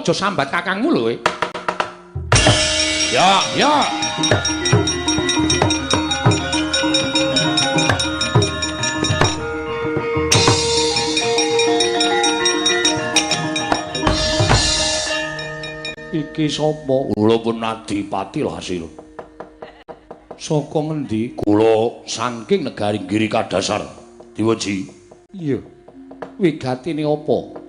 Aja sambat kakangmu lho kowe. Ya, ya. Iki sapa? Kula pun Adipati Hasil. Saka ngendi? Kula saking negari Giri Kadasar. Diweji. Iya. Wigatine apa?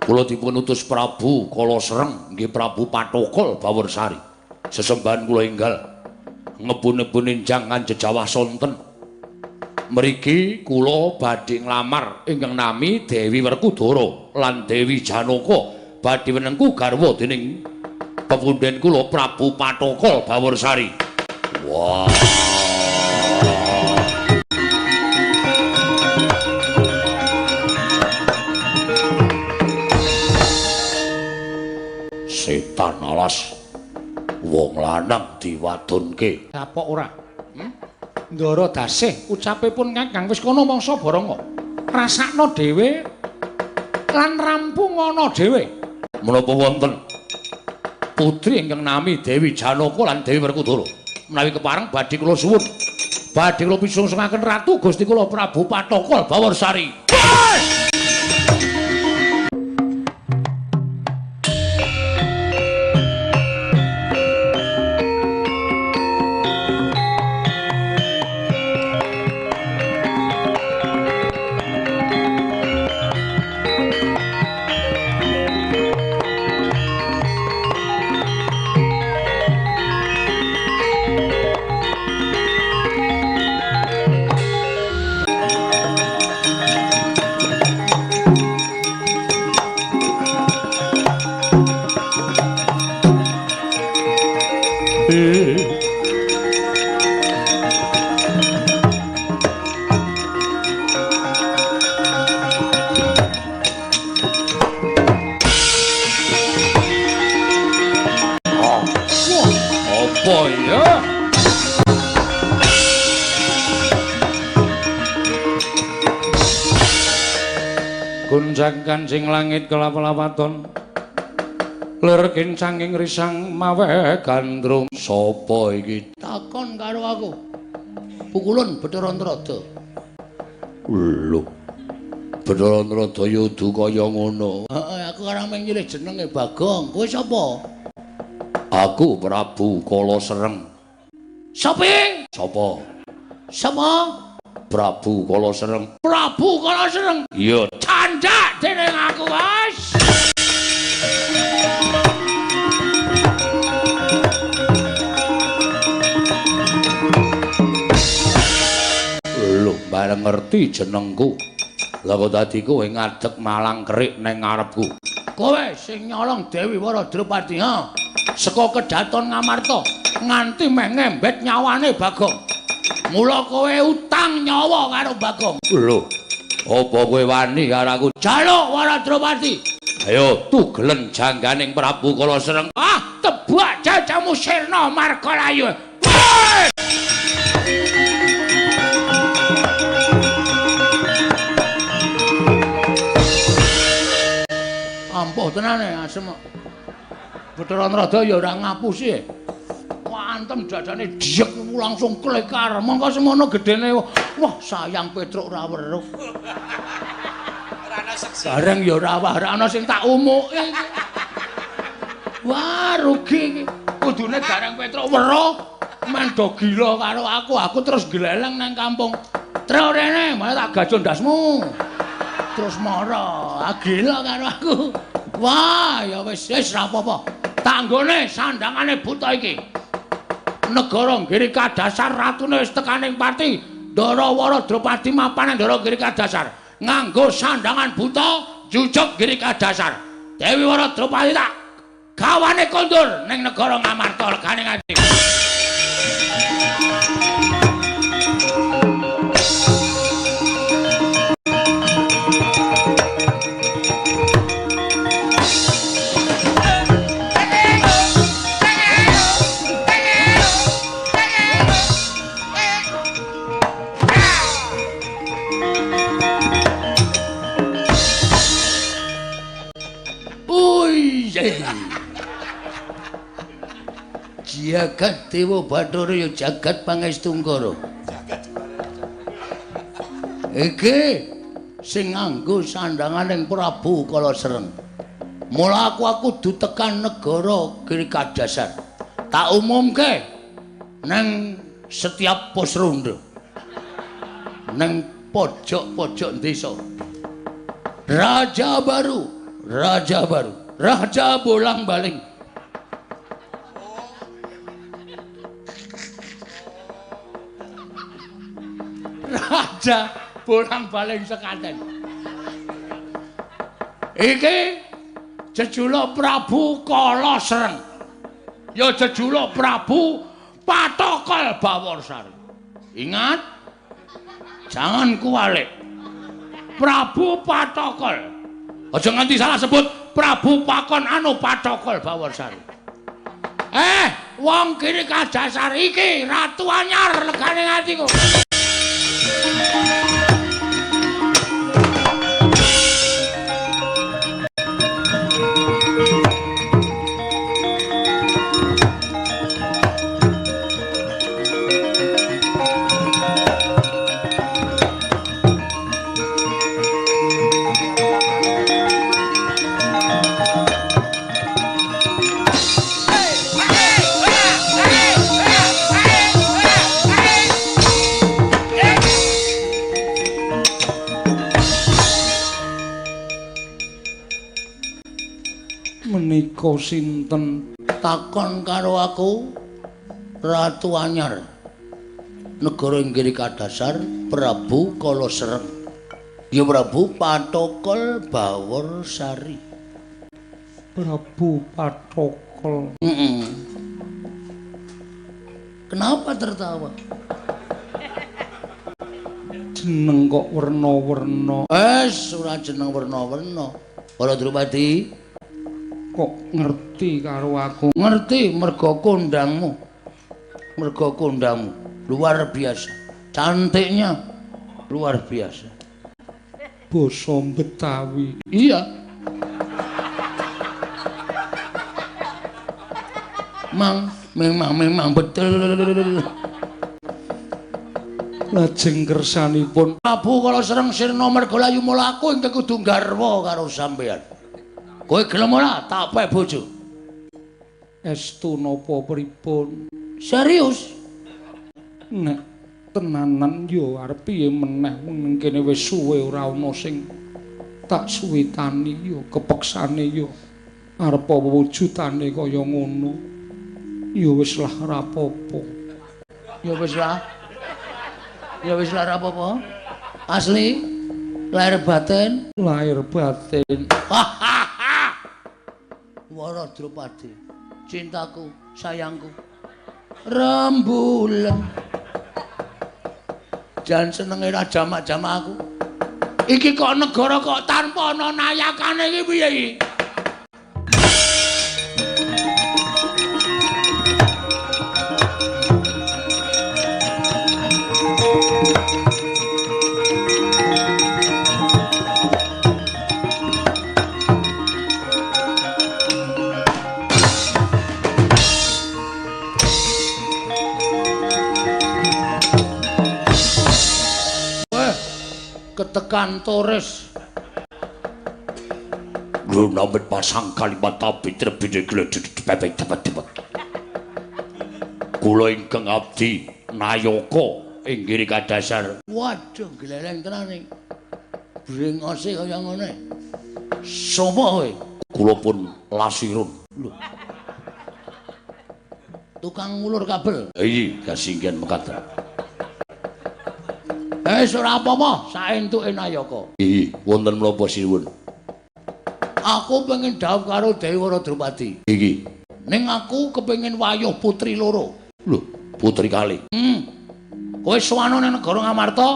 Kula dipun utus Prabu Kala Sreng, nggih Prabu Pathokol Bawarsari. Sesembahan kula enggal ngebun-nebun enjang jejawah sonten. Mriki kula badhe nglamar ingkang nami Dewi Werkudara lan Dewi Janaka. Badhe wenengku garwa dening pepundhen kula Prabu Pathokol Bawarsari. Wah. Setan alas. Wong lanang diwadonke. Kapok ora? Ndara Dasih ucape pun Kakang wis kono mangsa baranga. Rasakno dhewe lan rampung ana dhewe. Menapa wonten putri ingkang nami Dewi Janaka lan Dewi Werkudara? Menawi kepareng badhe kula suwun. Badhe kula pisungsungaken Ratu Gusti kula Prabu Pathokol Bawarsari. Gonjang kancing langit kelap-lapaton lir kincanging risang mawe gandrung. Sapa iki? Takon karo aku. Pukulun Bathara Antrada. Lho. Bathara Antrada ya udu kaya ngono. Heeh, aku ora mung nyilih jenenge Bagong. Kowe sapa? Aku Prabu Kala Sreng. Sapa? Sapa? Sapa? Prabu Kala Sreng. Prabu Kala Sreng. Iya, candhak dening aku, Mas. Lho, bareng ngerti jenengku. Lah kok dadi kowe ngadeg malang kerik neng ngarepku. Kowe sing nyolong Dewi Wara Drupadi, ha? Saka kedaton Ngamarta nganti meh ngembet nyawane Bagong. Mula kowe utang nyawa karo Bagong. Lho, apa kowe wani karo aku? Jaluk Wara Drupadi. Ayo tugelen jangganing Prabu Kala Sreng. Ah, tebak jajamu sirna margalayu. Ampuh tenane asem. Bathara Antrada ya ora ngapusi. Antem dadane diyek langsung klekar. Mongko semono gedene. Wah, sayang Petruk ora weruh. Ora ana seksi. Bareng ya ora wah, ora ana sing tak umuki. Wah, rugi iki. Kudune gareng Petruk weruh men do gila karo aku. Aku terus gleleng nang kampung. Truk rene, malah tak gajul ndasmu. Terus mara, gila karo aku. Wah, ya wis wis ra apa-apa. Tanggone sandangane buta iki. Negara Giri Kadasar ratune wis tekaning pati. Ndara Wara Drupadi mapan Ndara Giri Kadasar. Nganggo sandangan buta jujuk Giri Kadasar. Dewi Wara Drupadi tak gawane kondur ning negara Ngamarta legane nganti. Jagat Dewa Bathara ya jagat Pangestungkara. Iki sing nganggo sandhanganing Prabu Kala Sreng. Mula aku kudu tekan negara Giri Kadasar. Tak umumke nang setiap pos ronda. Nang pojok-pojok desa. Raja baru, raja baru, raja bolang-baling. Raja bolang-baling sekaten. Iki jejuluk Prabu Kala Sreng. Ya jejuluk Prabu Patokol Baworsari. Ingat, jangan kuwalik. Prabu Patokol. Aja nganti salah sebut Prabu Pakon anu Patokol Baworsari. Wong Giri Kadasar iki ratu anyar legane atiku. Menika sinten? Takon karo aku Ratu Anyar negara Giri Kadasar Prabu Kala Sreng. Ya Prabu Patokol Baworsari. Prabu Patokol. Kenapa tertawa? Jeneng kok werna-werna. Wes ora jeneng werna-werna. Para Drupadi kok ngerti karo aku? Ngerti mergo kondangmu. Mergo kondangmu luar biasa. Cantiknya luar biasa. Basa Betawi. Iya. Mang memang betul. Lajeng kersanipun Prabu Kala Sreng sirna mergo layu mula aku ingkang kudu garwa karo sampeyan. Kowe gelem ora tak pek bojo? Estu napa pripun? Serius? Nek tenanan yo arep piye meneh wong kene wis suwe ora ana sing tak suwitani yo kepeksane yo arep apa wujudane kaya ngono. Ya wis lah ora apa-apa. Ya wis lah. Ya wis lah ora apa-apa. Asli lahir batin, lahir batin. Wara Drupadi, cintaku, sayangku, rembulan. Jan senenge ra jamak-jamak aku. Iki kok negara kok tanpa ana nayakane iki piye iki? Ketekan Torres. Lunamit pasang kalimat tabi terbide gledek bebek tebet-tebet. Kula ingkang abdi nayaka ing Giri Kadasar. Waduh, gleleng tenan iki. Brengose kaya ngene. Sapa kowe? Kula pun Lasirun. Lho. Tukang ngulur kabel. Iya, kasinggihan mekaten. Ora apa-apa, saentuke nayaka. Iya, wonten menapa sinuwun? Aku pengen dhawuh karo Dewi Wara Drupadi. Iki. Ning aku kepengin wayuh putri loro. Lho, putri kali. Kowe sowan nang negara Ngamarta,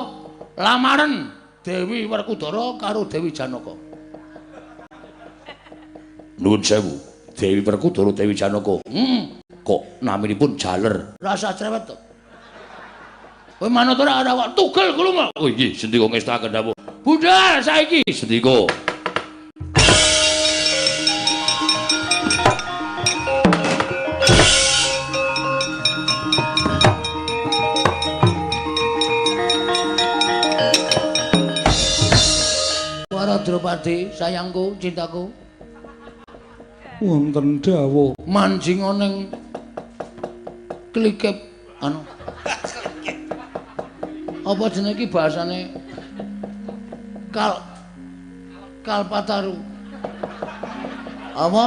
lamaren Dewi Werkudara karo Dewi Janaka. Nuwun sewu, Dewi Werkudara Dewi Janaka. Kok naminipun jaler? Rasa cerewet to. Kowe manut ora ora kok tugel kulunga. Oh inggih, sendika ngestaken dawuh. Budal saiki sendika. Drupadi, sayangku, cintaku. Wonten dawuh. Manjing ning klikep anu. Apa jenenge iki bahasane? Kalpataru. Apa?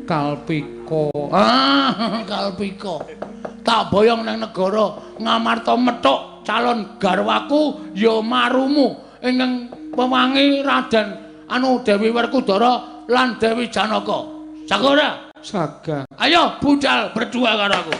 Kalpika. Ah, Kalpika. Tak boyong nang negara Ngamarta methuk calon garwaku ya marumu ingkang pewangi Raden anu Dewi Werkudara lan Dewi Janaka. Saga ora? Saga. Ayo budal berdua karo aku.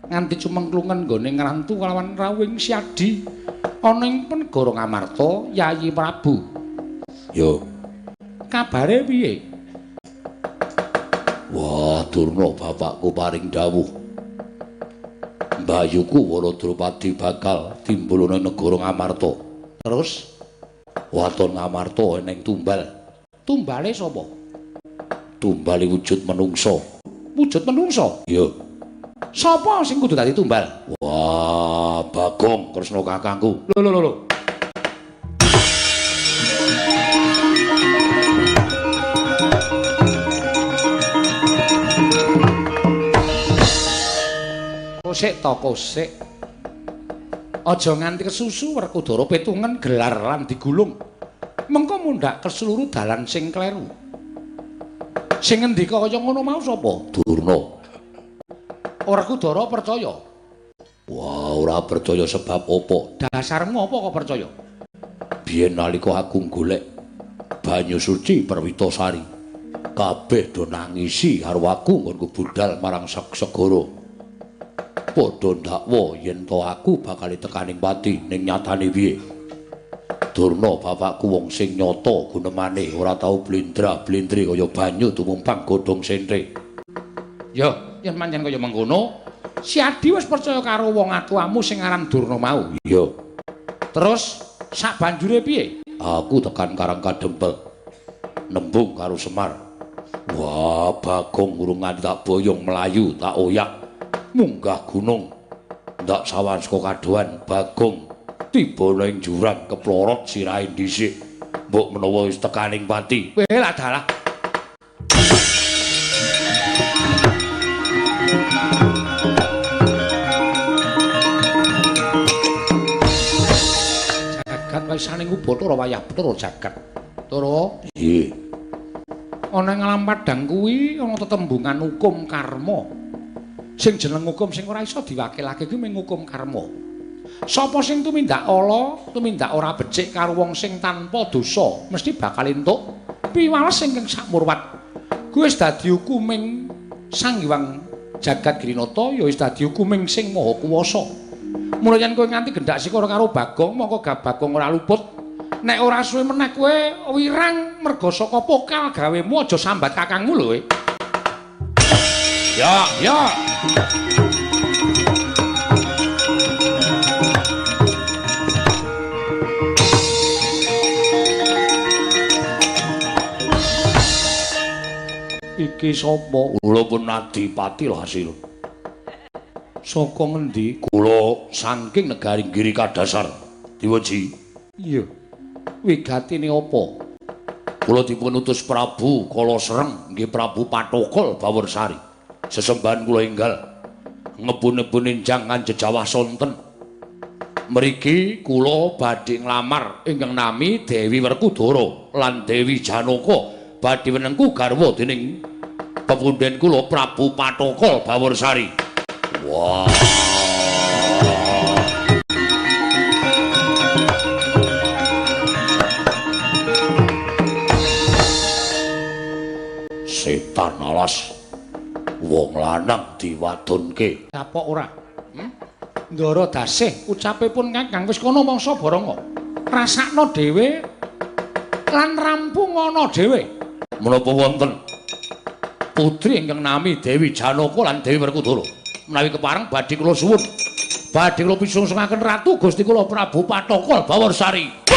Nganti cumengklungen nggone ngrantu kalawan rawuhing Siadi ana ing negara Ngamarta Yayi Prabu. Yo. Kabare piye? Wah, Durna bapakku paring dawuh. Mbayuku Wara Drupadi bakal timbul ana negara Ngamarta. Terus waton Ngamarta eneng tumbal. Tumbale sapa? Tumbale wujud menungsa. Wujud menungsa? Iya. Sapa sing kudu dadi tumbal? Wah, Bagong Kresna kakangku. Lho lho lho. Kosek to kosek. Aja nganti kesusu Werkudara petungen gelar lan digulung. Mengko mundhak keseluruh dalan sing kleru. Sing ngendika kaya ngono mau sapa? Durna. Werkudara percaya. Wah, ora percaya sebab apa? Dasarmu apa kok percaya? Biyen nalika aku golek banyu suci Perwitasari, kabeh do nangisi karo aku nggonku budal marang segara. Padha ndakwa yen to aku bakal tekaning pati ning nyatane piye? Durna bapakku wong sing nyata gunemane ora tau blendra-blendre kaya banyu tumumpang godhong sentre. Ya, yen pancen kaya mengkono, Siadi wis percaya karo wong atuamu sing aran Durna mau. Iya. Terus sak banjure piye? Aku tekan Karang Kadempel. Nembung karo Semar. Wah, Bagong urung nganti tak boyong mlayu, tak oyak. Munggah gunung. Ndak sawan saka kadohan Bagong tiba ning jurang keplorot sirahe dhisik. Mbok menawa wis tekaning pati. Weh lah dalah. Jagat wisaning Ubathara wayah Bathara jagat. Tara. Nggih. Ana ing alam padhang kuwi ana tetembungan hukum karma. Sing jeneng hukum sing ora iso diwakilake kuwi mung hukum karma. Sapa sing tumindak ala, tumindak ora becik karo wong sing tanpa dosa, mesti bakal entuk piwales ingkang sakmurwat. Kuwi wis dadi hukuming Sang Hyang Jagat Girinata, ya wis dadi hukuming sing Maha Kuwasa. Mula yen kowe nganti gendak sikara karo Bagong, mongko Bagong ora luput. Nek ora suwe meneh kowe wirang merga saka pokal gawemu aja sambat kakangmu lho kowe. Ya, ya. Iki sapa? Kula pun Adipati lho hasil. Saka ngendi? Kula saking negari Giri Kadasar. Diweji. Iya. Wigatine apa? Kula dipun utus Prabu Kala Sereng nggih Prabu Pathokol Bawarsari. Sesembahan kula enggal ngebun-nebun enjang jejawah sonten. Mriki kula badhe nglamar ingkang nami Dewi Werkudara lan Dewi Janaka badhe wenengku garwa dening pepundhen kula Prabu Pathokol Bawarsari. Wah. Setan alas. Wong lanang diwadonke. Kapok ora? Hmm? Ndara Dasih ucape pun Kakang wis kono mangsa baranga. Rasakno dhewe lan rampungana dhewe. Menapa wonten putri ingkang nami Dewi Janaka lan Dewi Werkudara? Menawi kepareng badhe kula suwun. Badhe kula pisungsungaken Ratu Gusti kula Prabu Pathaka Bawarsari.